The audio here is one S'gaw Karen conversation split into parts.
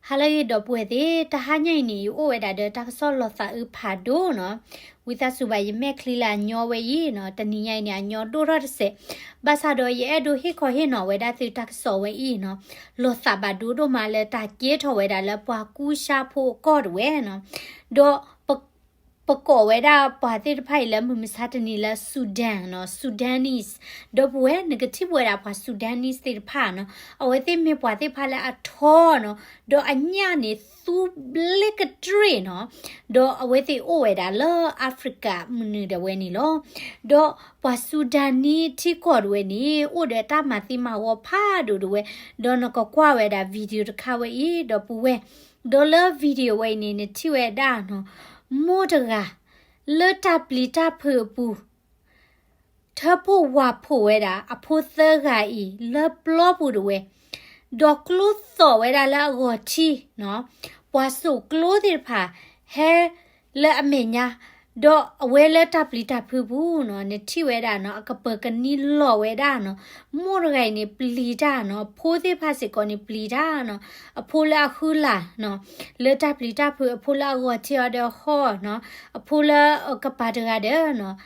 ဟါလၢအဂ့ၤ ဒီပုၢ်ဝဲၢ်သ့ၣ်, တဟါညါအံၤန့ၣ် ယအိၣ်ဝဲဒၣ်ဒီးတၢ်ကစီၣ်လီၤသးအုးဖးဒိၣ်နီၤ. ဝံသးစူၤဘၣ် ယမဲာ်ချံလၢအညီဝဲအံၤနီၤ, တနံၤညါအံၤန့ၣ် အညီဒိၣ်ထီၣ်တစဲး. ဘၣ်ဆၣ်ဒီး ယအဲၣ်ဒိးဟ့ၣ်ခီဟ့ၣ်နီၤဝဲဒၣ်သုတၢ်ကစီၣ်ဝဲအံၤနီၤ, လီၤသးဘၣ်ဒိဒိၣ်မးလၢတၢ်ကဲထီၣ်ဝဲဒၣ်လၢပှၤကူၣ်ဆါဖိအကီၢ်တဝဲနီၤ. ဒီးပ ပကိးဝဲဒၣ်ပှၤသ့ၣ်တဖၣ်အံၤလၢမုၢ်မဆါတနံၤလၢ Sudan နီၤ, Sudanese. ဒီပုၢ်ဝဲၢ် နကထံၣ်ဘၣ်ဝဲဒၣ်ပှၤ Sudanese သ့ၣ်တဖၣ်နီၤ, အဝဲသ့ၣ်မ့ၢ်ပှၤသ့ၣ်တဖၣ်လၢအထီနီၤ, ဒီးအညၣ်န့ၣ်သူဘျ့ကတြ့ၣ်နီၤ, ဒီးအဝဲသ့ၣ်အိၣ်ဝဲဒၣ်လၢ Africa မနုၤဒၣ်ဝဲန့ၣ်လီၤ. ဒီးပှၤ Sudanese ထံကီၢ်တဝဲန့ၣ် အိၣ်ဒီးတၢ်မၤသံမၤဝီဖးဒိၣ်ဒၣ်ဝဲ, ဒီးနကကွၢ်ဝဲဒၣ် video တခါဝဲအံၤ ဒီပုၢ်ဝဲၢ်, ဒီးလၢ video ဝဲအံၤန့ၣ် နထံၣ်ဝဲဒၣ်နီၤ, မိၢ်တဂၤ လၢတၢ်ပျံၤတၢ်ဖုးအပူၤ ထၢဖှိၣ်ဝၤဖှိၣ်ဝဲဒၣ် အဖိသၢဂၤအံၤ လၢပျီပူၤတဝဲ, ဒီးကျိသီၣ်ဝဲဒၣ်လၢအဂီၢ်ထံနီၤ, ပှၤစိာ်ကျိသ့ၣ်တဖၣ် ဟဲလၢအမဲာ်ညါ, ဒီးအဝဲလၢတၢ်ပျံၤတၢ်ဖုးပူၤနီၤ, နထံၣ်ဝဲဒၣ်နီၤ, အကပၢၤကနံလီၤဝဲဒၣ်နီၤ, မိၢ်တဂၤအံၤန့ၣ် ပျံၤတၢ်နီၤ, ဖိသ့ၣ်တဖၣ်စ့ၢ်ကီးန့ၣ် ပျံၤတၢ်နီၤ, အဖိလၢအဃုလၢ်နီၤ, လၢတၢ်ပျံၤတၢ်ဖုး, အဖိလၢအဂီၢ်ထံအီၤဒီးဟီၣ်နီၤ, အဖိလၢအကပၤတဂၤဒီးနီၤ,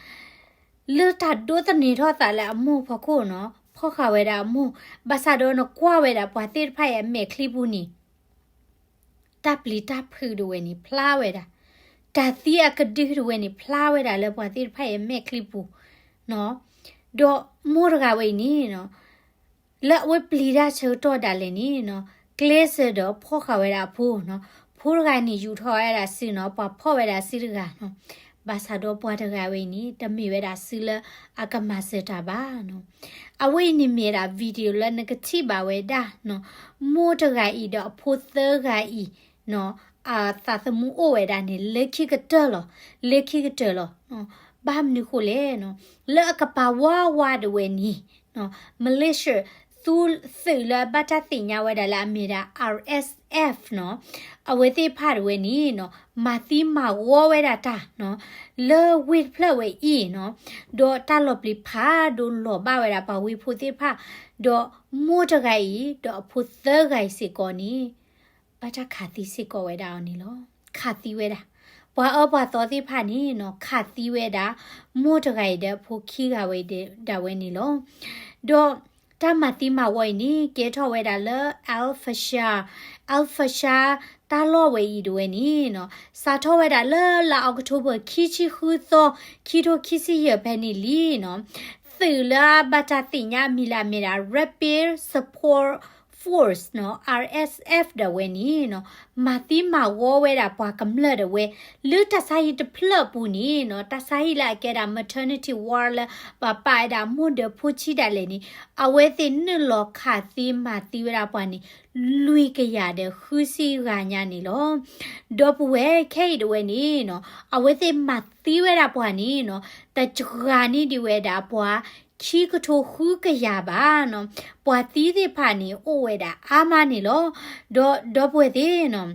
လၢတၢ်ဒိးသန့ၤထီၣ်သးလၢအမိၢ်ဖီခိၣ်နီၤ, ဖီၣ်ဃာ်ဝဲဒၣ်အမိၢ်, ဘၣ်ဆၣ်ဒီးနကွၢ်ဝဲဒၣ်ပှၤသ့ၣ်တဖၣ်အံၤအမဲာ်ချံပူၤန့ၣ်, တၢ်ပျံၤတၢ်ဖုးတဝဲန့ၣ် ဖျါဝဲဒၣ်, တၢ်သံအကဒုတဝဲန့ၣ် ဖျါဝဲဒၣ်လၢပှၤသ့ၣ်တဖၣ်အံၤအမဲာ်ချံပူၤနီၤ, ဒီးမိၢ်တဂၤဝဲအံၤန့ၣ်နီၤ လၢအဝဲပျံၤတၢ်ဆၢကတီၢ်ဒၣ်လဲာ်န့ၣ်နီၤ, ကျဲးစၢးဒီးဖီၣ်ဃာ်ဝဲဒၣ်အဖိနီၤ, ဖိတဂၤန့ၣ် ယူာ်ထီၣ်ဝဲဒၣ်စုနီၤ, ပှၤဖီၣ်ဝဲဒၣ်စုတဂၤနီၤ, ဘၣ်ဆၣ်ဒီးပှၤတဂၤဝဲအံၤန့ၣ် တမ့ၢ်ဝဲဒၣ်စုလၢအကမၤစၢၤတၢ်ဘၣ်နီၤ. အဝဲအံၤန့ၣ်မ့ၢ်ဒၣ် video လၢနကထံၣ်ဘၣ်ဝဲဒၣ်နီၤ, မိၢ်တဂၤအံၤဒီးအဖိသၢဂၤအံၤနီၤ, အသးသမူအိၣ်ဝဲဒၣ်န့ၣ် လၢခံကတၢၢ်လီၤ, လၢခံကတၢၢ်လီၤ. ဘၣ်မနုၤဃိလဲၣ်နီၤ, လၢအကပၤဝါဝါတဝဲန့ၣ် Malaysia သုးလၢအဘၣ်တၢ်သ့ၣ်ညါဝဲဒၣ်လၢအမ့ၢ်ဒၣ် R S F နီၤ, အဝဲသ့ၣ်တဖၣ်တဝဲန့ၣ်နီၤ, မၤသံမၤဝီဝဲဒၣ်တၢ်နီၤ, လၢဝ့ၢ်တဖျၢၣ်ဝဲအံၤနီၤ, ဒီးတၢ်လီၤပျံၤဖးဒိၣ်လီၤဘၣ်ဝဲဒၣ်ပှၤဝ့ၢ်ဖိသ့ၣ်တဖၣ်, ဒီးမိၢ်တဂၤအံၤ ဒီးအဖိသၢဂၤအံၤစ့ၢ်ကီးန့ၣ် ဘၣ်တၢ်ခးသံစ့ၢ်ကီးဝဲဒၣ်အီၤန့ၣ်လီၤ. ခးသံဝဲဒၣ် ပှၤအၢပှၤသီသ့ၣ်တဖၣ်န့ၣ်နီၤ, ခးသံဝဲဒၣ် မိၢ်တဂၤအံၤဒီးအဖိခံဂၤဝဲဒၣ်ဝဲန့ၣ်လီၤ. ဒီးတၢ်မၤသံမၤဝီအံၤန့ၣ် ကဲထီၣ်ဝဲဒၣ်လၢ Al Fasher, Al Fasher တၢ်လီၢ်ဝဲအံၤတဝဲန့ၣ်နီၤ, စးထီၣ်ဝဲဒၣ်လၢလါ October ခံဆံဃုသီ, ခံထိခံဆံယဲၢ်ဖဲန့ၣ်လံနီၤ, သုးလၢအဘၣ်တၢ်သ့ၣ်ညါအမံၤလၢအမ့ၢ်ဒၣ် Rapid Support Force နီၤ, R S F ဒၣ်ဝဲန့ၣ်နီၤ, မၤသံမၤဝီဝဲဒၣ်ပှၤကမျၢၢ်ဒၣ်ဝဲ လၢတၢ်ဆါဟံၣ်တဖျၢၣ်အပူၤန့ၣ်နီၤ, တၢ်ဆါဟံၣ်လၢအကဲဒၣ် maternity ward လၢပှၤပာ်ဝဲဒၣ်မိၢ်ဒၢးဖိဆံးဒၣ်လဲာ်န့ၣ်, အဝဲသ့ၣ်နုာ်လီၤခးသံမၤသံဝဲဒၣ်ပှၤန့ၣ် လွံၢ်ကယၤဒီးဃုဆံဂၤညါန့ၣ်လီၤ. ဒီပုၢ်ဝဲၢ် ခဲအံၤတဝဲန့ၣ်နီၤ, အဝဲသ့ၣ်မၤသံဝဲဒၣ်ပှၤန့ၣ်နီၤ, တစှၤန့ၢ်ဒံးဝဲဒၣ်ပှၤ ခံကထိဃုကယၤဘၣ်နီၤ, ပှၤသံသ့ၣ်တဖၣ်န့ၣ် အိၣ်ဝဲဒၣ်အါမးန့ၣ်လီၤ. ဒီးဒီပုၢ်ဝဲၢ်သ့ၣ်နီၤ,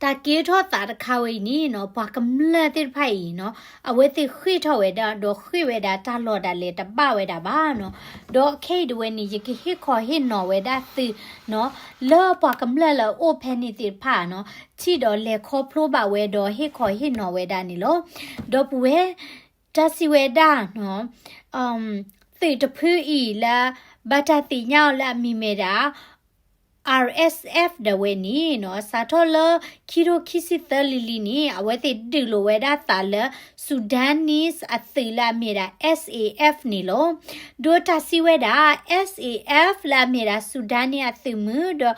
တၢ်ကဲထီၣ်သးတခါဝဲအံၤန့ၣ်နီၤ, ပှၤကမျၢၢ်သ့ၣ်တဖၣ်အံၤနီၤ, အဝဲသ့ၣ်ဃ့ၢ်ထီၣ်ဝဲဒၣ် ဒီးဃ့ၢ်ဝဲဒၣ်တၢ်လီၢ်ဒၣ်လဲာ်တဘၣ်ဝဲဒၣ်ဘၣ်နီၤ. ဒီးခဲအံၤတဝဲန့ၣ် ယကဟ့ၣ်ခီဟ့ၣ်နီၤဝဲဒၣ်သုနီၤ, လၢပှၤကမျၢၢ်လၢအအိၣ်ဖဲန့ၣ်သ့ၣ်တဖၣ်နီၤ, ထံၣ်ဒီးလဲၤခီဖျိဘၣ်ဝဲဒီးဟ့ၣ်ခီဟ့ၣ်နီၤဝဲဒၣ်န့ၣ်လီၤ. ဒီပုၢ်ဝဲၢ် တၢ်စံးဝဲဒၣ်နီၤ, သုးတဖုအံၤလၢ ဘၣ်တၢ်သ့ၣ်ညါအီၤလၢအမံၤမ့ၢ်ဒၣ် R S F ဒၣ်ဝဲန့ၣ်နီၤ, စးထီၣ်လၢ ခံထိခံဆံသၢလံၤလံၤန့ၣ် အဝဲသ့ၣ်ဒုးလိာ်ဝဲဒၣ်သးလၢ Sudanese အသုးလၢအမ့ၢ်ဒၣ် S A F န့ၣ်လီၤ. ဒီးတၢ်စံးဝဲဒၣ် S A F လၢအမ့ၢ်ဒၣ် Sudanese အသုးမုၢ်ဒီး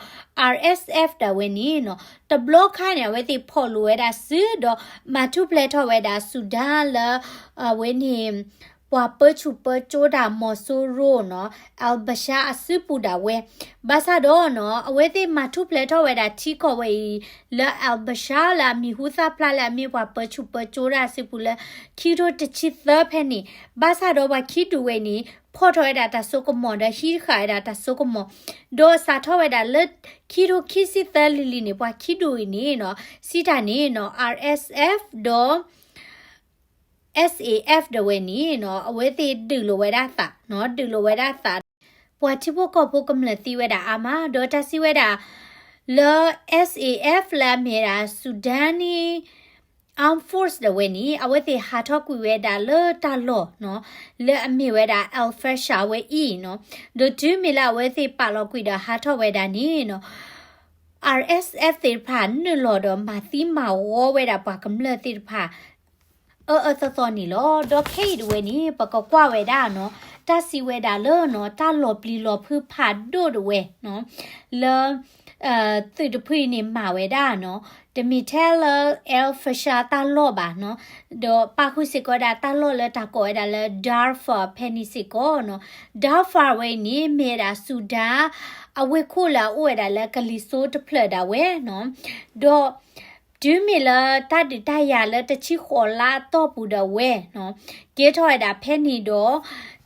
R S F ဒၣ်ဝဲန့ၣ်နီၤ, တဘျီခါန့ၣ် အဝဲသ့ၣ်ဖီၣ်လိာ်ဝဲဒၣ်စုဒီး မၤထူၣ်ဖျဲးထီၣ်ဝဲဒၣ် Sudan လၢ အဝဲန့ၣ် ပှၤပၢဆူၣ်ပၢစိးတၢ်မီၤစိရိၤနီၤ, al-Bashir အစုပူၤဒၣ်ဝဲ, ဘၣ်ဆၣ်ဒီးနီၤ အဝဲသ့ၣ်မၤထူၣ်ဖျဲးထီၣ်ဝဲဒၣ်ထံကီၢ်ဝဲအံၤ လၢ al-Bashir လၢအမံၤဟူသၣ်ဖျါလၢအမ့ၢ်ပှၤပၢဆူၣ်ပၢစိးတၢ်စုပူၤလၢ ခံကထိတဆံသၢဖဲန့ၣ်, ဘၣ်ဆၣ်ဒီးပှၤခံဒူၣ်ဝဲန့ၣ် ဖီၣ်ထီၣ်ဝဲဒၣ်တၢ်စိကမီၤဒီးဟံးဃာ်ဝဲဒၣ်တၢ်စိကမီၤ, ဒီးစးထီၣ်ဝဲဒၣ်လၢ ခံကထိခံဆံသၢလံၤလံၤန့ၣ် ပှၤခံဒူၣ်အံၤန့ၣ်နီၤ စံးတၢ်န့ၣ်နီၤ R S F ဒီး S A F ဒၣ်ဝဲန့ၣ်နီၤ အဝဲသ့ၣ်ဒုးလိာ်ဝဲဒၣ်သးနီၤ, ဒုးလိာ်ဝဲဒၣ်သး, ပှၤထံဖိကီၢ်ဖိကမျၢၢ်သံဝဲဒၣ်အါမး, ဒီးတၢ်စံးဝဲဒၣ် လၢ เอสเอเอฟ လၢအမ့ၢ်ဝဲဒၣ် Sudanese Armed Force ဒၣ်ဝဲန့ၣ် အဝဲသ့ၣ်ဟးထီၣ်ကွံာ်ဝဲဒၣ်လၢတၢ်လီၢ်နီၤ လၢအမ့ၢ်ဝဲဒၣ် Al Fasher ဝဲအံၤနီၤ, ဒီးတုၤမ့ၢ်လၢအဝဲသ့ၣ်ပာ်လီၤကွံာ်ဒီးဟးထီၣ်ဝဲဒၣ်န့ၣ်နီၤ RSF သ့ၣ်တဖၣ်နုာ်လီၤဒီးမၤသံမၤဝီဝဲဒၣ်ပှၤကမျၢၢ်သ့ၣ်တဖၣ် အၢအၢသီသီန့ၣ်လီၤ. ဒီးခဲအံၤဒၣ်ဝဲန့ၣ် ပကကွၢ်ဝဲဒၣ်နီၤ တၢ်စံးဝဲဒၣ်လၢနီၤ တၢ်လီၤပျံၤလီၤဖုးဖးဒိၣ်ဒၣ်ဝဲနီၤ လၢ သုးတဖုအံၤန့ၣ်မၤဝဲဒၣ်နီၤ တမ့ၢ်ထဲလၢ Al Fasher တၢ်လီၢ်ဘၣ်နီၤ, ဒီးပာ်ဃုာ်စ့ၢ်ကီးဒၣ်တၢ်လီၢ်လၢတၢ်ကိးဝဲဒၣ်လၢ Darfur ဖဲန့ၣ်စ့ၢ်ကီးနီၤ. Darfur ဝဲအံၤန့ၣ် မ့ၢ်ဝဲဒၣ် Sudan အဝ့ၢ်ခိၣ်လၢအအိၣ်ဝဲဒၣ်လၢကလံၤစိးတဖျၢၣ်ဒၣ်ဝဲနီၤ, ဒီး တုၤမ့ၢ်လၢတၢ်ဒုးတၢ်ယၤလၢတဆံဃိးလါအတီၢ်ပူၤဒၣ်ဝဲနီၤ ကဲထီၣ်ဝဲဒၣ်ဖဲန့ၣ်ဒီး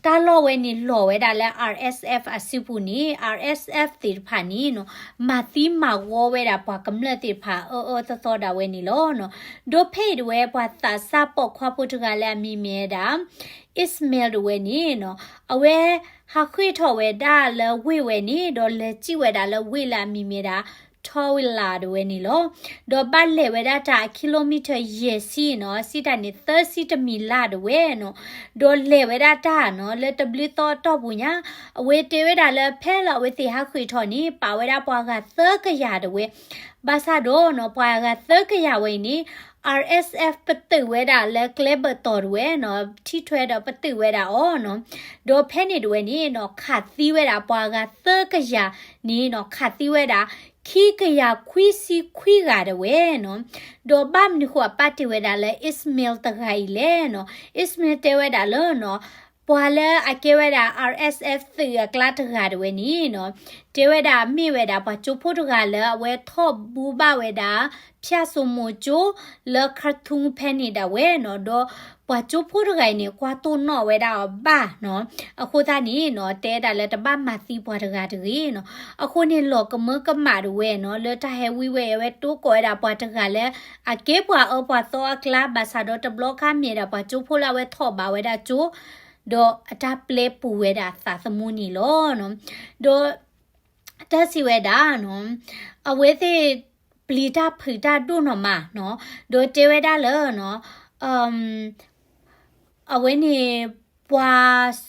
တၢ်လီၢ်ဝဲန့ၣ်လီၤဝဲဒၣ်လၢ RSF အစုပူၤန့ၣ် RSF သ့ၣ်တဖၣ်န့ၣ်နီၤ မၤသံမၤဝီဝဲဒၣ်ပှၤကမျၢၢ်သ့ၣ်တဖၣ်အၢအၢသီသီဒၣ်ဝဲန့ၣ်လီၤနီၤ. ဒီးဖဲအံၤဒၣ်ဝဲပှၤသးစၢ်ပိာ်ခွါဖိတဂၤလၢအမံၤမ့ၢ်ဝဲဒၣ် Ismail ဒၣ်ဝဲန့ၣ်နီၤ အဝဲဟးဃ့ၢ်ထီၣ်ဝဲဒၣ်လၢဝ့ၢ်ဝဲန့ၣ် ဒီးလဲၤစံၣ်ဝဲဒၣ်လၢဝ့ၢ်လၢအမံၤမ့ၢ်ဒၣ် Tawila ဒၣ်ဝဲန့ၣ်လီၤ. ဒီးဘၣ်လဲၤဝဲဒၣ်တၢ် kilometer ယဲၢ်ဆံနီၤ စံးတၢ်န့ၣ် သၢဆံတမံၤလၢ်ဒၣ်ဝဲနီၤ, ဒီးလဲၤဝဲဒၣ်တၢ်နီၤ လၢတဘျုးသီအတီၢ်ပူၤညါ အဝဲတဲဝဲဒၣ်လၢဖဲလၢအဝဲသ့ၣ်ဟးဃ့ၢ်ထီၣ်န့ၣ် ပာ်ဝဲဒၣ်ပှၤဂၤသၢကယၤဒၣ်ဝဲ ဘၣ်ဆၣ်ဒီးနီၤ ပှၤဂၤသၢကယၤဝဲအံၤန့ၣ် RSF ပတုာ်ဝဲဒၣ်လၢကျဲဘၢၣ်တီၤဒၣ်ဝဲနီၤ ထံထွဲဒီးပတုာ်ဝဲဒၣ်အီၤနီၤ, ဒီးဖဲန့ၣ်ဒၣ်ဝဲန့ၣ်နီၤ ခးသံဝဲဒၣ်ပှၤဂၤသၢကယၤန့ၣ်နီၤ ခးသံဝဲဒၣ် ခံကယၤခွံဆံခွံဂၤဒၣ်ဝဲနီၤ, ဒီးဘၣ်မနုၤဃိအပာ်တ့ၢ်ဝဲဒၣ်လၢ Ismail တဂၤအံၤလဲၣ်နီၤ, Ismail တဲဝဲဒၣ်လၢနီၤ ပှၤလၢအကဲဝဲဒၣ် RSF သုးအကျါတဂၤဒၣ်ဝဲန့ၣ်နီၤ တဲဝဲဒၣ်မ့ၢ်ဝဲဒၣ်ပှၤကၠိဖိတဂၤလၢအဝဲထီၣ်ဘိးဘၣ်ဝဲဒၣ် ဖၠၣ်စိမိၤကၠိ လၢ Khartoum ဖဲန့ၣ်ဒၣ်ဝဲနီၤ, ဒီးပှၤကၠိဖိတဂၤအံၤန့ၣ် ကွၢ်တိၢ်နီၣ်ဝဲဒၣ်အီၤဘၣ်နီၤ, အဃိသတးန့ၣ်နီၤ တဲဒၣ်လၢတဘၣ်မၤသံပှၤတဂၤတဂ့ၤနီၤ, အဃိန့ၣ်လီၤကမၢကမၣ်ဒၣ်ဝဲနီၤ လၢတၢ်ဟဲဝံဝဲအဝဲတိကိးဝဲဒၣ်ပှၤတဂၤလၢ အကဲပှၤအၢပှၤသီအကျါ ဘၣ်ဆၣ်ဒီးတဘျီခါမ့ၢ်ဒၣ်ပှၤကၠိဖိလၢအဝဲထီၣ်ဘးဝဲဒၣ်ကၠိ ဒီးအတၢ်ပျဲပူၤဝဲဒၣ်သးသမူန့ၣ်လီၤနီၤ, ဒီး တၢ်စံးဝဲဒၣ်နီၤ အဝဲသ့ၣ်ပျံၤတၢ်ဖုးတၢ်ဒိၣ်နီၢ်မးနီၤ, ဒီးတဲဝဲဒၣ်လၢနီၤ အဝဲန့ၣ် ပှၤ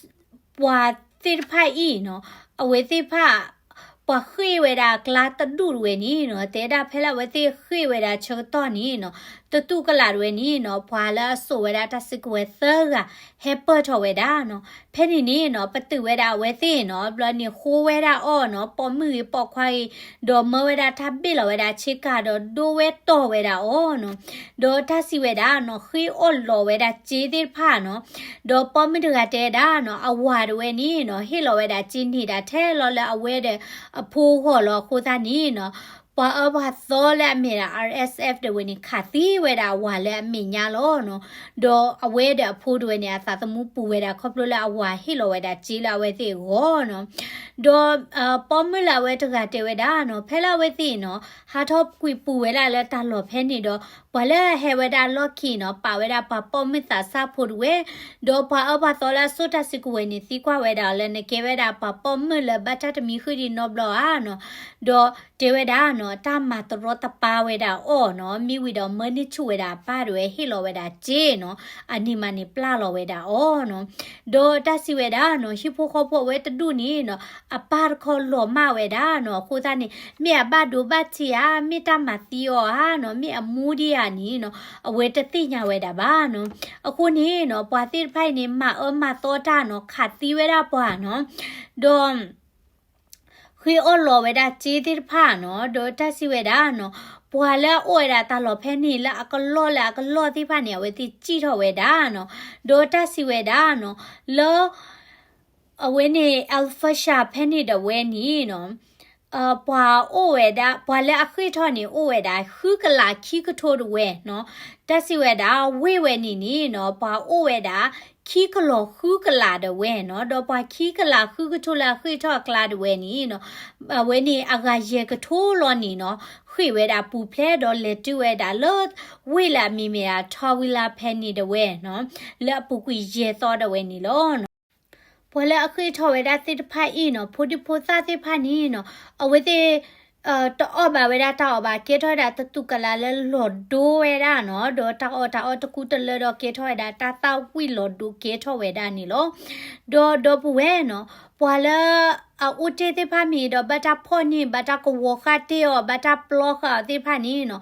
ပှၤသ့ၣ်တဖၣ်အံၤနီၤ အဝဲသ့ၣ်တဖၣ် ပှၤဃ့ၢ်ဝဲဒၣ်အကျါတဒူၣ်တဝဲန့ၣ်နီၤ တဲဒၣ်ဖဲလၢအဝဲသ့ၣ်ဃ့ၢ်ဝဲဒၣ်ဆၢကတီၢ်န့ၣ်နီၤ တတူၢ်ကလာ်တဝဲန့ၣ်နီၤ ပှၤလၢအစိာ်ဝဲဒၣ်တၢ်စုကဝဲၤသၢဂၤ ဟဲပၢၢ်ထီၣ်ဝဲဒၣ်နီၤ ဖဲန့ၣ်န့ၣ်နီၤ ပတုာ်ဝဲဒၣ်အဝဲသ့ၣ်နီၤ ဘျီန့ၣ်ဃိဝဲဒၣ်အီၤနီၤ ပိာ်မုၣ်ဂ့ၤပိာ်ခွါဂ့ၤ ဒီးမၢဝဲဒၣ်တၢ်ဘ့ၣ်လီၤဝဲဒၣ်ဆ့ကၤဒီးဒိဝဲတီၢ်ဝဲဒၣ်အီၤနီၤ, ဒီးတၢ်စံးဝဲဒၣ်နီၤ ဃ့အီၣ်လီၤဝဲဒၣ်စ့သ့ၣ်တဖၣ်နီၤ, ဒီးပိာ်မုၣ်တဂၤတဲဒၣ်နီၤ အဝၤတဝဲန့ၣ်နီၤ ဟ့ၣ်လီၤဝဲဒၣ်စ့န့ၢ်ဒၣ်ထဲလီၤလၢအဝဲဒီးအဖိအဂီၢ်လီၤ အဃိသတးန့ၣ်နီၤ ပှၤအၢပှၤသီလၢအမ့ၢ်ဒၣ် RSF တဝဲန့ၣ် ခးသံဝဲဒၣ်အဝၤလၢအမဲာ်ညါလီၤနီၤ, ဒီးအဝဲဒီးအဖိတဝဲန့ၣ် အသးသမူပူၤဝဲဒၣ်ခီဖျိလၢအဝၤဟ့ၣ်လီၤဝဲဒၣ်စ့လၢအဝဲသ့ၣ်အဂီၢ်နီၤ, ဒီး ပိာ်မုၣ်လၢအဝဲတဂၤတဲဝဲဒၣ်နီၤ ဖဲလၢအဝဲသ့ၣ်နီၤ ဟးထီၣ်ကွံာ်ပူၤဝဲဒၣ်လၢတၢ်လီၢ်ဖဲန့ၣ်ဒီး ပှၤလၢအဟဲဝဲဒၣ်လီၢ်ခံနီၤ ပာ်ဝဲဒၣ်ပှၤပိာ်မုၣ်သးစၢ်ဖိတဝဲ, ဒီးပှၤအၢပှၤသီလၢအစိာ်တၢ်စုကဝဲၤန့ၣ် သံကွၢ်ဝဲဒၣ်အီၤလၢနကဲဝဲဒၣ်ပှၤပိာ်မုၣ်လၢဘၣ်တၢ်တမံဃုာ်ဒံးနီတဘျီဧါနီၤ, ဒီးတဲဝဲဒၣ်နီၤ တၢ်မၤတရီတပါဝဲဒၣ်အီၤနီၤ မ့ၢ်ဝံၤဒီးမၢန့ၢ်ဆူၣ်ဝဲဒၣ်အပၢ်တဝဲ ဟ့ၣ်လီၤဝဲဒၣ်စ့နီၤ အန့ၣ်မးန့ၣ်ပျၢ်လီၤဝဲဒၣ်အီၤနီၤ, ဒီးတၢ်စံးဝဲဒၣ်နီၤ ဟံၣ်ဖိဃီဖိအဝဲတဒူၣ်န့ၣ်နီၤ အပၢ်တခီလီၤမၢ်ဝဲဒၣ်နီၤ အဃိသတးန့ၣ် မ့ၢ်အဘၣ်ဒိဘၣ်ထံးဧါ မ့ၢ်တၢ်မၤသံအီၤဧါနီၤ မ့ၢ်အမူဒံးဧါန့ၣ်နီၤ အဝဲတသ့ၣ်ညါဝဲဒၣ်ဘၣ်နီၤ, အဃိန့ၣ်နီၤ ပှၤသ့ၣ်တဖၣ်အံၤန့ၣ် မၤအၢမၤသီတၢ်နီၤ ခးသံဝဲဒၣ်ပှၤနီၤ, ဒီး ဃ့အီၣ်လီၤဝဲဒၣ်စ့သ့ၣ်တဖၣ်နီၤ ဒီးတၢ်စံးဝဲဒၣ်နီၤ ပှၤလၢအအိၣ်ဝဲဒၣ်တၢ်လီၢ်ဖဲန့ၣ် လၢအကလီၢ်လၢအကလီၢ်သ့ၣ်တဖၣ်န့ၣ် အဝဲသ့ၣ်စံၣ်ထီၣ်ဝဲဒၣ်နီၤ, ဒီးတၢ်စံးဝဲဒၣ်နီၤ လၢ အဝဲန့ၣ် Al Fasher ဖဲန့ၣ်ဒၣ်ဝဲန့ၣ်နီၤ ပှၤအိၣ်ဝဲဒၣ် ပှၤလၢအဃ့ၢ်ထီၣ်န့ၣ် အိၣ်ဝဲဒၣ် ဃုကလးခံကထိတဝဲနီၤ, တၢ်စံးဝဲဒၣ် ဝ့ၢ်ဝဲန့ၣ်န့ၣ်နီၤ ပှၤအိၣ်ဝဲဒၣ် ခံကလီၤဃုကလးဒၣ်ဝဲနီၤ, ဒီးပှၤခံကလးဃုကထိလၢအဃ့ၢ်ထီၣ်အကျါဒၣ်ဝဲန့ၣ်နီၤ အဝဲန့ၣ်အဂၤယဲၢ်ကထိလီၤန့ၣ်နီၤ ဃ့ၢ်ဝဲဒၣ်ပူၤဖျဲးဒီးလဲၤတုၤဝဲဒၣ်လၢ ဝ့ၢ်လၢအမံၤမ့ၢ်ဒၣ် Tawila ဖဲန့ၣ်ဒၣ်ဝဲနီၤ လၢအပူၤကွံာ်ယဲၢ်သီဒၣ်ဝဲန့ၣ်လီၤနီၤ. ပှၤလၢအဃ့ၢ်ထီၣ်ဝဲဒၣ်သ့ၣ်တဖၣ်အံၤနီၤ ဖိဒံဖိသၣ်သ့ၣ်တဖၣ်န့ၣ်နီၤ အဝဲသ့ၣ် တအီၣ်ဘၣ်ဝဲဒၣ်တၢ်အီၣ်ဘၣ် ကဲထီၣ်ဝဲဒၣ်တတူၢ်ကလာ်လၢလီၤဒိဝဲဒၣ်နီၤ, ဒီးတၢ်အီၣ်တၢ်အီတကူတလၢဒီးကဲထီၣ်ဝဲဒၣ်တၢ်သၣ်ဝံၣ်လီၤဒိကဲထီၣ်ဝဲဒၣ်န့ၣ်လီၤ. ဒီးဒီပုၢ်ဝဲၢ်နီၤ ပှၤလၢအအိၣ်တ့ၢ်သ့ၣ်တဖၣ်မ့ၢ်ဒီး ဘၣ်တၢ်ဖီၣ်န့ၢ် ဘၣ်တၢ်ကဝီၤဃာ်တ့ၢ်အီၤ ဘၣ်တၢ်ပျီဃာ်အီၤသ့ၣ်တဖၣ်န့ၣ်နီၤ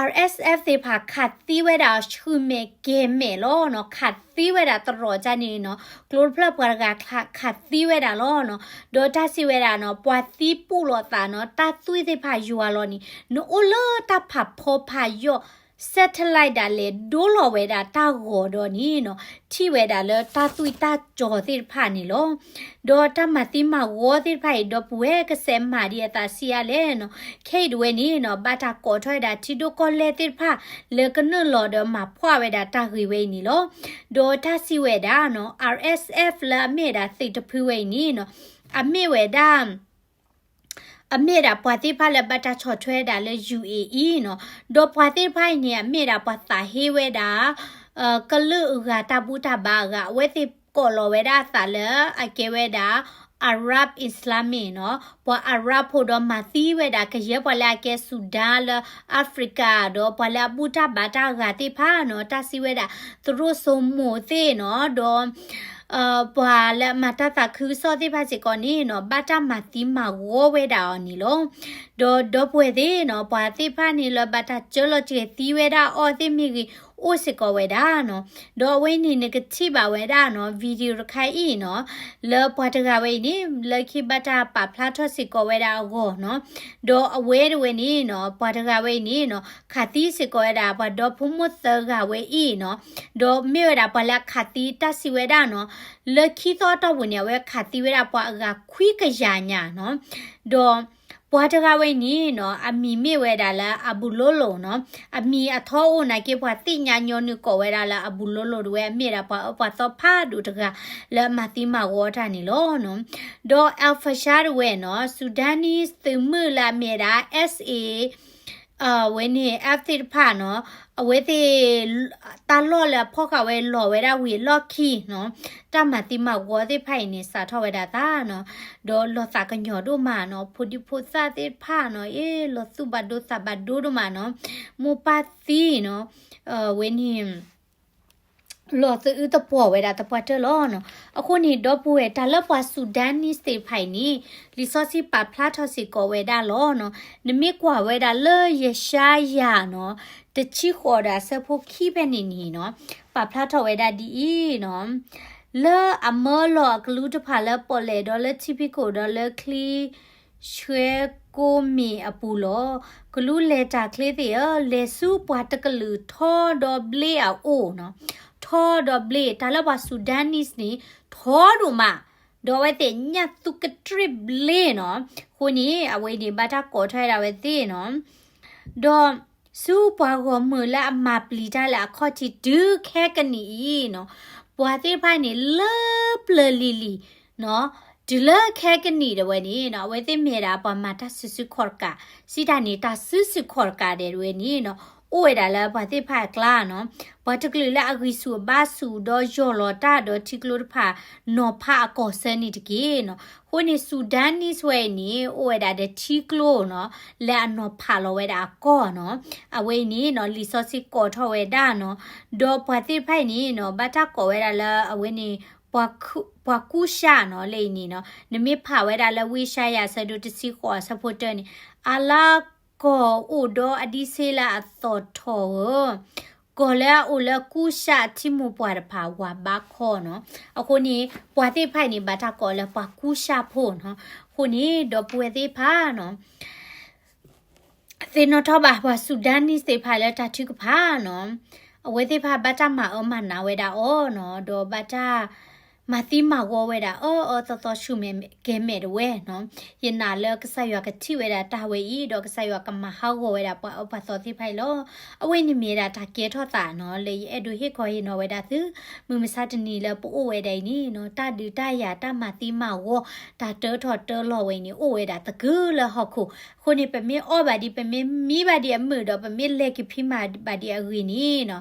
RSF သ့ၣ်တဖၣ်ခးသံဝဲဒၣ်ဆှုၣ်မဲာ်ကဲၤမဲာ်လီၤနီၤ, ခးသံဝဲဒၣ်တရီးကန့ၣ်နီၤ, ကျိတဖျၢၣ်ပှၤတဂၤခးသံဝဲဒၣ်လီၤနီၤ, ဒီးတၢ်စံးဝဲဒၣ်နီၤ ပှၤသံပူၣ်လိာ်သးနီၤ, တၢ်သွံၣ်သ့ၣ်တဖၣ်ယွၤလီၤန့ၣ် နအိၣ်လၢတၢ်ဖးဖီဖးယိာ် satellite ဒၣ်လဲာ်ဒိလီၤဝဲဒၣ်တၢ်ဂီၤဒီးန့ၣ်နီၤ, ထံၣ်ဝဲဒၣ်လၢတၢ်သွံၣ်တၢ်ကၠီၤသ့ၣ်တဖၣ်န့ၣ်လီၤ. ဒီးတၢ်မၤသံမၤဝီသ့ၣ်တဖၣ်အံၤ ဒီပုၢ်ဝဲၢ်ကစဲးမၤဒ်အသးဆံးအါလဲၣ်နီၤ, ခဲအံၤတဝဲန့ၣ်နီၤ ဘၣ်တၢ်ကိးထီၣ်ဝဲဒၣ်ထံဒိၣ်ကီၢ်လဲၢ်သ့ၣ်တဖၣ် လၢကနုာ်လီၤဒီးမၤဖှီၣ်ဝဲဒၣ်တၢ်ဂ့ၢ်ဝဲအံၤန့ၣ်လီၤ. ဒီးတၢ်စံးဝဲဒၣ်နီၤ RSF လၢအမ့ၢ်ဝဲဒၣ်သုးတဖုဝဲအံၤန့ၣ်နီၤ အမ့ၢ်ဝဲဒၣ် အမ့ၢ်ဒၣ်ပှၤသ့ၣ်တဖၣ်လၢဘၣ်တၢ်ဆီၣ်ထွဲဒၣ်လၢ ယူၣ်အ့အံၤ နီၤ, ဒီးပှၤသ့ၣ်တဖၣ်အံၤန့ၣ် အမ့ၢ်ဒၣ်ပှၤသးဟ့ဝဲဒၣ် ကလုာ်အဂၤတၢ်ဘူၣ်တၢ်ဘါအဂၤ အဝဲသ့ၣ်ကိးလီၤဝဲဒၣ်အသးလၢအကဲဝဲဒၣ် Arab Islamic နီၤ, ပှၤ Arab ဖိဒီးမၤသံဝဲဒၣ်ကယဲၢ်ပှၤလၢအကဲ Sudan လၢ Africa ဒီးပှၤလၢအဘူၣ်တၢ်ဘါတၢ်အဂၤသ့ၣ်တဖၣ်နီၤ, တၢ်စံးဝဲဒၣ် သရိာ်စိမိၤသ့ၣ်နီၤ, ဒီး ပှၤလၢအမၤတၢ်သးခုကစီၣ်သ့ၣ်တဖၣ်စ့ၢ်ကီးန့ၣ်နီၤ ဘၣ်တၢ်မၤသံမၤဝီဝဲဒၣ်အီၤန့ၣ်လီၤ. ဒီးဒီပုၢ်ဝဲၢ်သ့ၣ်နီၤ ပှၤသ့ၣ်တဖၣ်န့ၣ်လၢဘၣ်တၢ်စၢလီၤစှဲၤသံဝဲဒၣ်အီၤသ့ၣ်မ့ၢ်ဂ့ၤ အိၣ်စ့ၢ်ကီးဝဲဒၣ်နီၤ, ဒီးအဝဲန့ၣ်နကထံၣ်ဘၣ်ဝဲဒၣ်နီၤ video တခါအံၤနီၤ, လၢပှၤတဂၤဝဲအံၤန့ၣ် လၢခံဘၣ်တၢ်ပာ်ဖျါထီၣ်စ့ၢ်ကီးဝဲဒၣ်အဂီၢ်နီၤ, ဒီးအဝဲတဝဲန့ၣ်နီၤ ပှၤတဂၤဝဲအံၤန့ၣ်နီၤ ခးသံစ့ၢ်ကီးဝဲဒၣ်ပှၤဒီဖိမိၢ်သၢဂၤဝဲအံၤနီၤ, ဒီးမ့ၢ်ဝဲဒၣ်ပှၤလၢအခးသံတၢ်စံးဝဲဒၣ်နီၤ, လၢခံသီအတီၢ်ပူၤန့ၣ် အဝဲခးသံဝဲဒၣ်ပှၤအဂၤခွံကယၤညါနီၤ, ဒီးပှၤတဂၤဝဲအံၤန့ၣ်နီၤ အမံၤမ့ၢ်ဝဲဒၣ်လၢ Abulolo နီၤ, အမံၤအထီအိၣ်နာ်က့ ပှၤသ့ၣ်ညါညီနုၢ်ကိးဝဲဒၣ်လၢ Abulolo တဝဲ အမ့ၢ်ဒၣ်ပှၤအၢပှၤသီဖးဒိၣ်တဂၤ လၢအမၤသံမၤဝီတၢ်န့ၣ်လီၤနီၤ, ဒီး El Fasher တဝဲနီၤ Sudanese သုးမုၢ်လၢအမ့ၢ်ဒၣ် SA ဝဲန့ၣ် F သ့ၣ်တဖၣ်နီၤ, အဝဲသ့ၣ် တၢ်လီၢ်လၢအဖီၣ်ဃာ်ဝဲလီၤဝဲဒၣ်ဝံၤအလီၢ်ခံနီၤ, တၢ်မၤသံမၤဝီသ့ၣ်တဖၣ်အံၤန့ၣ် စးထီၣ်ဝဲဒၣ်သးနီၤ, ဒီးလီၤသးကညီၤဒိၣ်မးနီၤ, ဖိဒံဖိသၣ်သ့ၣ်တဖၣ်နီၤ အ့ လီၤသူၣ်ဘၣ်ဒိသးဘၣ်ဒိဒိၣ်မးနီၤ, မိၢ်ပၢ်သံနီၤ, ဝဲန့ၣ် လီၤသအုးသပှီၤဝဲဒၣ်သပှၢ်တၢၢ်လီၤနီၤ. အဃိန့ၣ် ဒီပုၢ်ဝဲၢ် တၢ်လၢပှၤ Sudanese သ့ၣ်တဖၣ်အံၤန့ၣ် လံာ်စီဆှံပာ်ဖျါထီၣ်စ့ၢ်ကီးဝဲဒၣ်လီၤနီၤ. နမ့ၢ်ကွၢ်ဝဲဒၣ်လၢယၡါယၤနီၤ တဆံဃိးဒီးအဆၢဖိခံဖဲန့ၣ်န့ၣ်နီၤ ပာ်ဖျါထီၣ်ဝဲဒၣ်ဒ်အံၤနီၤ, လၢအမၢလီၤအကလူးတဖၣ်လၢပီၣ်လဲၣ်ဒီးလၢထံဖံးခိၣ်ဒီးလၢချံ ဆှဲကိးမံၤအပူၤလီၤ. ကလူးလဲၤတၢ်ချ့သ့ၣ်ဧၢ, လဲၤဆူပှၤတကလုာ်ထီဒီဘျ့အအိၣ်နီၤ. ထီဒီဘျ့, တၢ်လၢပှၤ Sudanese န့ၣ် ထီဒိၣ်မး, ဒီးအဝဲသ့ၣ်ညၣ်သူကတြ့ၣ်ဘျ့နီၤ. အဃိန့ၣ် အဝဲန့ၣ်ဘၣ်တၢ်ကိးထီၣ်ဝဲဒၣ်ဝဲသ့ၣ်နီၤ. ဒီးဆူပှၤဂီၢ်မုၢ်လၢအမၤပျံၤတၢ်လၢအခီၣ်ထံးတုၤခဲကနံၣ်အံၤနီၤ, ပှၤသ့ၣ်တဖၣ်န့ၣ်လၢပျၢၤလံၤလံၤနီၤ, တုၤလၢခဲကနံၣ်ဒၣ်ဝဲန့ၣ်နီၤ, အဝဲသ့ၣ်မ့ၢ်ဝဲဒၣ်ပှၤမၤတၢ်စုဆူၣ်ခီၣ်တကး, စံးတၢ်န့ၣ် တၢ်စုဆူၣ်ခီၣ်တကးဒၣ်ဝဲန့ၣ်နီၤ, အိၣ်ဝဲဒၣ်လၢပှၤသ့ၣ်တဖၣ်အကျါနီၤ, ပှၤတကလုာ်လၢအဂံၢ်ဆူၣ်အဘါဆူၣ်ဒီးယီၢ်လီၤတၢ်ဒီးထံကျိတဖၣ် နီၤဖးအကီၢ်ဆၢန့ၣ်တက့ၢ်နီၤ. အဃိန့ၣ် Sudanese ဝဲအံၤန့ၣ် အိၣ်ဝဲဒၣ်ဒီးထံကျိနီၤ, လၢအနီၤဖးလီၤဝဲဒၣ်အကီၢ်နီၤ. အဝဲအံၤန့ၣ်နီၤ လံာ်စီဆှံကိးထီၣ်ဝဲဒၣ်နီၤ, ဒီးပှၤသ့ၣ်တဖၣ်အံၤန့ၣ်နီၤ ဘၣ်တၢ်ကိးဝဲဒၣ်လၢအဝဲန့ၣ် ပှၤကူၡးနီၤ လၢအံၤန့ၣ်နီၤ, နမ့ၢ်ဖးဝဲဒၣ်လၢဝံယၡါယၤ အဆၢဒိၣ်တဆံဃိးအဆၢဖိတၢန့ၣ်, အလါကီၢ်အိၣ်ဒီးအဒံးဆှံလၢအသီၣ်ထီၣ်ဧၢ, ကီၢ်လၢအအိၣ်လၢကူၡးအထံမိၢ်ပှၢ်တဖၣ်ဝၤဘါခီနီၤ. အဃိန့ၣ် ပှၤသ့ၣ်တဖၣ်အံၤန့ၣ် ဘၣ်တၢ်ကိးလၢပှၤကူၡးဖိနီၤ. အဃိန့ၣ် ဒီပုၢ်ဝဲၢ်သ့ၣ်တဖၣ်နီၤ သ့ၣ်နီၣ်ထီၣ်ဘၣ်ပှၤ Sudanese သ့ၣ်တဖၣ်လၢတၢ်ထုကဖၣ်နီၤ, အဝဲသ့ၣ်တဖၣ်ဘၣ်တၢ်မၤအၢမၤနးဝဲဒၣ်အီၤနီၤ, ဒီးဘၣ်တၢ်မၤသံမၤဝီဝဲဒၣ်အီၤအီၤသီသီဆူၣ်မဲာ်ကဲၤမဲာ်တဝဲနီၤ. ယနာ်လၢကစၢ်ယွၤကထံၣ်ဝဲဒၣ်တၢ်ဝဲအံၤ, ဒီးကစၢ်ယွၤကမၤဟးဂီၤဝဲဒၣ်ပှၤအၢပှၤသီသ့ၣ်တဖၣ်အံၤလီၤ. အဝဲန့ၣ်မ့ၢ်ဝဲဒၣ်တၢ်ကဲထီၣ်သးနီၤ, လၢယအဲၣ်ဒိးဟ့ၣ်ခီဟ့ၣ်နီၤဝဲဒၣ်သု, မုၢ်မဆါတနံၤလၢပအိၣ်ဝဲဒၣ်အံၤန့ၣ်နီၤ, တၢ်ဒုးတၢ်ယၤ တၢ်မၤသံမၤဝီ တၢ်တၢထီၣ်တၢလီၤဝဲအံၤန့ၣ် အိၣ်ဝဲဒၣ်သကုၤလၢဟီၣ်ခိၣ်. အဃိန့ၣ် ပမ့ၢ်အီၣ်ဘၣ်ဒံး ပမ့ၢ်မံဘၣ်ဒံးအမုာ်ဒီး ပမ့ၢ်လဲၤက့ၤဖံးမၤဘၣ်ဒံးအဂ့ၢ်န့ၣ်နီၤ,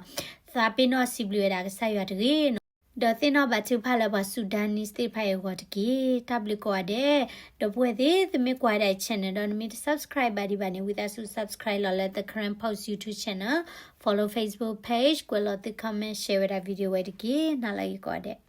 သးပ့ၤနီၣ်စံးဘျုးဝဲဒၣ်ကစၢ်ယွၤတဂ့ၤနီၤ. ဒီးသ့ၣ်နီၣ်ဘၣ်ထုကဖၣ်လၢပှၤ Sudanese သ့ၣ်တဖၣ်အံၤအဂီၢ်တက့ၢ်. တၢ်ဘျုးကိးဂၤဒဲး. ဒီပုၢ်ဝဲၢ်သ့ၣ် သုမ့ၢ်ကွၢ်ဒၣ် channel ဒီးနမ့ၢ်တ subscribe ဘၣ်ဒံးဘၣ်န့ၣ် ဝံသးစူၤ subscribe လီၤလၢ The Karen Post YouTube channel, follow Facebook page, ကွဲးလီၤသု comment, share ဝဲဒၣ် video ဝဲတက့ၢ်. နၤလၢအဂ့ၤကိးဂၤဒဲး.